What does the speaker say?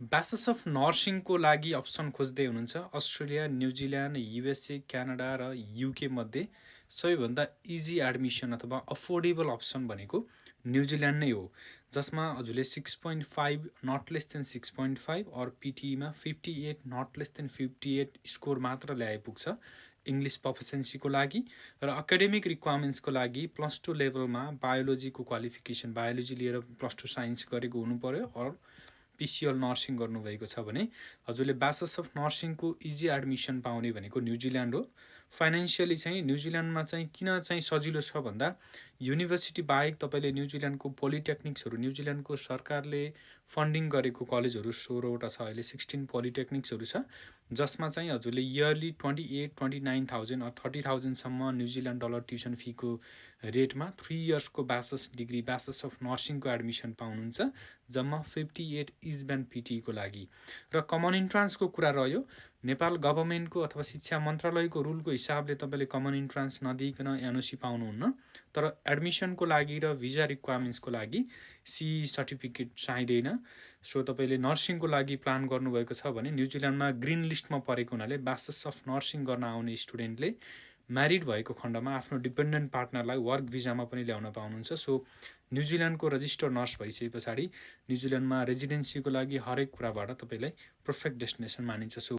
Bachelors of नर्सिङको लागि option खोज्दै हुनुहुन्छ अस्ट्रेलिया, न्युजिल्यान्ड, युएसए, क्यानाडा र युके मध्ये सबैभन्दा इजी एडमिसन अथवा अफोर्डेबल अप्सन भनेको न्युजिल्यान्ड नै हो, जसमा हजुरले 6.5 नट लेस देन 6.5 अर पिटीमा 58 नट लेस देन 58 स्कोर मात्र ल्याइपुग्छ इङ्ग्लिस प्रोफिसेन्सीको लागि। र एकाडेमिक रिक्वायरमेन्ट्सको लागि +2 लेभलमा बायोलोजीको क्वालिफिकेसन, बायोलोजी लिएर +2 साइन्स गरेको हुनु पर्यो, अर पिसिएल नर्सिङ गर्नुभएको छ भने हजुरले ब्याचलर्स अफ नर्सिङको इजी एडमिसन पाउने भनेको न्युजिल्यान्ड हो। फाइनेन्सियली चाहिँ न्युजिल्यान्डमा चाहिँ किन चाहिँ सजिलो छ भन्दा युनिभर्सिटी बाहेक तपाईँले न्युजिल्यान्डको पोलिटेक्निक्सहरू, न्युजिल्यान्डको सरकारले फन्डिङ गरेको कलेजहरू 16वटा छ, अहिले 16 पोलिटेक्निक्सहरू छ, जसमा चाहिँ हजुरले इयरली 28-29,000 30,000सम्म न्युजिल्यान्ड डलर ट्युसन फीको रेटमा 3 इयर्सको ब्याचलर्स डिग्री, ब्याचलर्स अफ नर्सिङको एडमिसन पाउनुहुन्छ, जम्मा 58 इजब्यान्ड पिटीको लागि। र कमन इन्ट्रान्सको कुरा रह्यो, नेपाल गभर्मेन्टको अथवा शिक्षा मन्त्रालयको रुलको हिसाबले तपाईँले कमन इन्ट्रान्स नदिइकन एनओसी पाउनुहुन्न, तर एडमिसनको लागि र भिजा रिक्वायरमेन्ट्सको लागि सी सर्टिफिकेट चाहिँदैन। सो तपाईँले नर्सिङको लागि प्लान गर्नुभएको छ भने न्युजिल्यान्डमा ग्रिन लिस्टमा परेको हुनाले ब्याचलर्स अफ नर्सिङ गर्न आउने स्टुडेन्टले म्यारिड भएको खण्डमा आफ्नो डिपेन्डेन्ट पार्टनरलाई वर्क भिजामा पनि ल्याउन पाउनुहुन्छ। सो न्युजिल्यान्डको रजिस्टर्ड नर्स भइसके पछाडि न्युजिल्यान्डमा रेजिडेन्सीको लागि हरेक कुराबाट तपाईँलाई पर्फेक्ट डेस्टिनेसन मानिन्छ। सो